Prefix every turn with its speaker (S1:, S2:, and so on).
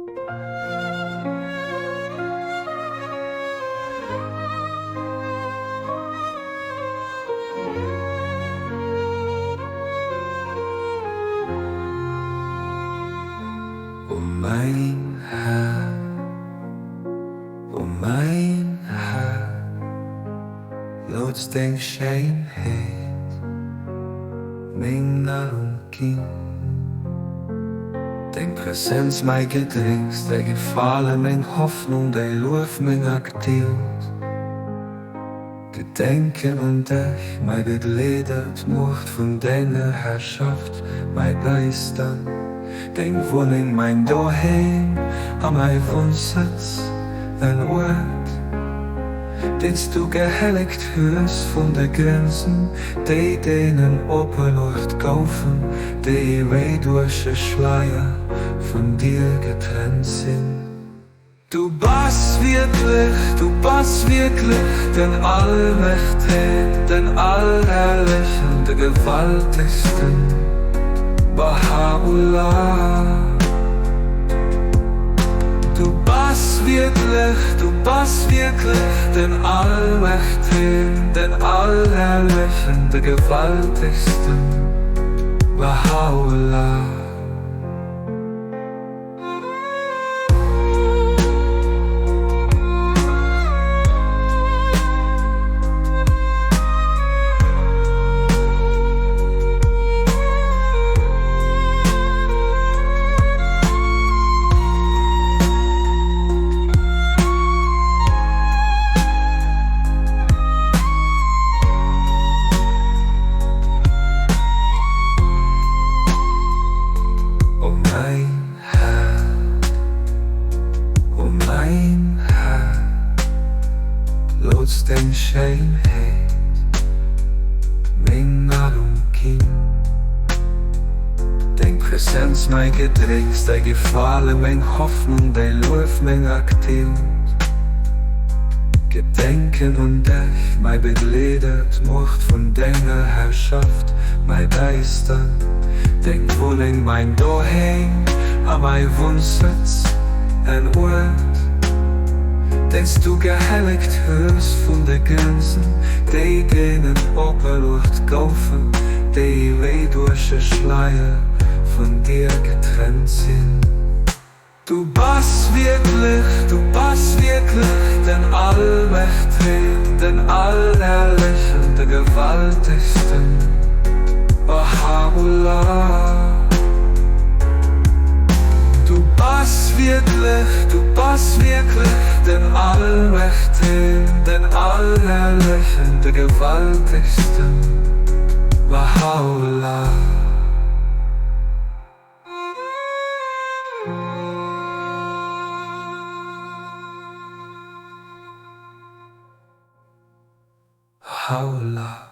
S1: O mäin Här, o mäin Här, looss deng Schéinheet meng Nahrung ginn. Deng Präsenz mäi Gedrénks, däi Gefale meng Hoffnung, däi Luef menger Gedild. Gedenken un dech, mäi Begleeder, d'Muecht vun denger Herrschaft, mäi Beistand, deng Wunneng, mäin Doheem a mäi Wunnsëtz, en Uert, deen s du gehellegt hues vun de Grenzen, déi deenen opeluecht goufen, déi ewéi duerch e Schleier vun dir getrennt sinn. Du bass wierklech, du bass wierklech den Allmächtegen, den Allherrlechen, de Gewaltegsten, Baha'u'llah. Du bass wierklech, du bass wierklech den Allmächtegen, den Allherrlechen, de Gewaltegsten, Baha'u'llah. O mäin Här, o mäin Här, looss deng Schéinheet meng Nahrung ginn. Deng Präsenz mäi Gedrénks, däi Gefale meng Hoffnung, däi Luef meng Aktiut. Gedenken un dech, mäi Begleeder, d'Muecht vun denger Herrschaft, mäi Beistand, deng Wunneng, mäin Doheem a mäi Wunnsëtz, en Uert, deen s du gehellegt hues vun de Grenzen, déi deenen opeluecht goufen, déi ewéi duerch e Schleier vun dir getrennt sinn. Du bass wierklech, du bass wierklech den Allmächtegen, den Allherrlechen, de Gewaltegsten, Baha'u'llah. Du bass wierklech, du bass wierklech den Allmächtegen, den Allherrlechen, de Gewaltegsten, Baha'u'llah. Baha'u'llah.